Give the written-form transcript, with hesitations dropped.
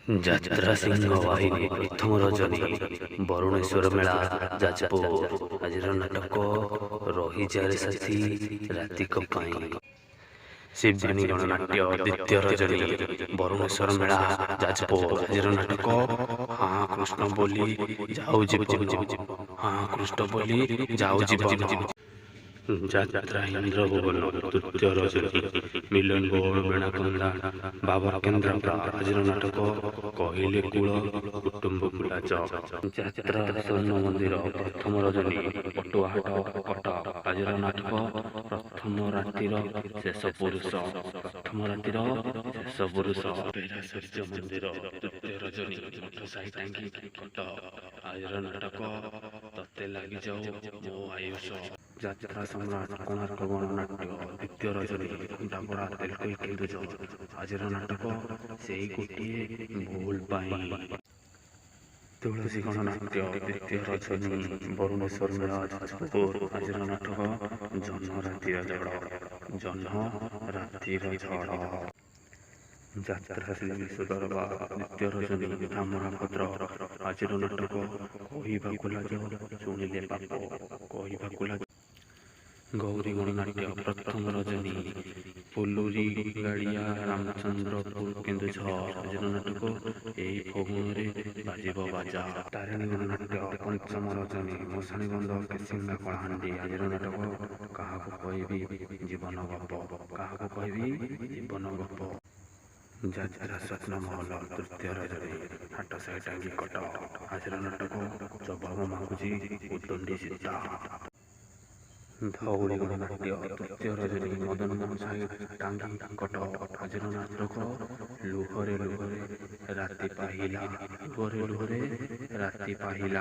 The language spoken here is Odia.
ଯାତ୍ରା ସିଂହ ବାହିନୀ ପ୍ରଥମ ରଜନୀ, ବରୁଣେଶ୍ୱର ମେଳା, ଯାଜପୁର। ଆଜିର ନାଟକ ରହିଯାରେ ସାଥୀ ରାତିକ ପାଇଁ। ଶିବାନୀ ଗଣନାଟ୍ୟ ଦ୍ୱିତୀୟ ରଜନୀ, ବରୁଣେଶ୍ୱର ମେଳା, ଯାଜପୁର। ଆଜିର ନାଟକ ହଁ କୃଷ୍ଣ ବୋଲି ଯାଉ ଜୀବନ, ହଁ କୃଷ୍ଣ ବୋଲି ଯାଉ ଜୀବନ। ଯାତ୍ରା ଇନ୍ଦ୍ରଭୁବନ ତୃତୀୟ ରଜନୀ, ମିଲନ ବୋର୍ଡ, ବେଣାକନ୍ଦା, ବାବର, କେନ୍ଦ୍ରାପଡ଼ା। ଆଜିର ନାଟକ କହିଲେ କୁଳ କୁଟୁମ୍ବକୁ ଲାଜ। ଯାତ୍ରା ସ୍ୱର୍ଣ୍ଣ ମନ୍ଦିର ପ୍ରଥମ ରଜନୀ, ପଟୁଆହାଟ, କଟକ। ଆଜିର ନାଟକ ପ୍ରଥମ ରାତିର ଶେଷ ପୁରୁଷ, ପ୍ରଥମ ରାତିର ଶେଷ ପୁରୁଷ। ସୂର୍ଯ୍ୟ ମନ୍ଦିର ତୃତୀୟ ରଜନୀ, ମଠସାହି, ଟାଙ୍ଗି, କଟକ। ଆଜିର ନାଟକ ତତେ ଲାଗିଯାଉ ମୋ ଆୟୁଷ। ଯାତ୍ରା ସମ୍ରାଟ କୋଣାର୍କ ଗଣନାଟ୍ୟ ଦ୍ୱିତୀୟ ରଜନୀ, ଖୁଣ୍ଟାପଡ଼ା, ତେଲକୋଇ, କେନ୍ଦୁଝର। ଆଜିର ନାଟକ ସେଇ ଗୋଟିଏ ଭୁଲ ପାଇଁ। ତୁଳସୀ ଗଣନାଟ୍ୟ ଦ୍ୱିତୀୟ ରଜନୀ, ବରୁଣେଶ୍ୱର ମେଳା, ଯାଜପୁର। ଆଜିର ନାଟକ ଜହ୍ନ ରାତିର ଝଡ଼, ଜହ୍ନ ରାତିର ଝଡ଼। ଯାତ୍ରା ଶ୍ରୀ ବିଶ୍ୱ ଦରବାର ଦ୍ୱିତୀୟ ରଜନୀ, ଧାମରା, ଭଦ୍ରକ। ଆଜିର ନାଟକ କହିବାକୁ ଲାଜ ଶୁଣିଲେ ପାପ, କହିବାକୁ ଲାଜ। ଗୌରୀ ଗଣନାଟ୍ୟ ପ୍ରଥମ ରଜନୀ, ଫୁଲୁରି ଗାଡ଼ିଆ, ରାମଚନ୍ଦ୍ରପୁର, କେନ୍ଦୁଝର। ଆଜିର ନାଟକ ଏଇ ଫଗୁଣରେ ବାଜିବ ବାଜା। ତାରିଣୀ ଗଣନାଟ୍ୟ ପଞ୍ଚମ ରଜନୀ, ମଶାଣୀବନ୍ଧ, କେସିଙ୍ଗା, କଳାହାଣ୍ଡି। ଆଜିର ନାଟକ କାହାକୁ କହିବି ଜୀବନ ଗପ, କାହାକୁ କହିବି ଜୀବନ ଗପ। ଯାତ୍ରା ସ୍ୱପ୍ନ ମହଲ ତୃତୀୟ ରଜନୀ, ହାଟସାହି, ଟାଙ୍ଗି, କଟକ। ଆଜିର ନାଟକ ଜବାବ ମାଗୁଛି ଉଦଣ୍ଡି ସୀତା। ଧଉଳି ଗଣନାଟ୍ୟ ତୃତୀୟ ରଜନୀ, ମଦନମୋହନ ସାହି, ଟାଙ୍ଗି, କଟକ। ଆଜିର ନାଟକ ଲୁହରେ ଲୁହରେ ରାତି ପାହିଲା, ଲୁହରେ ଲୁହରେ ରାତି ପାହିଲା।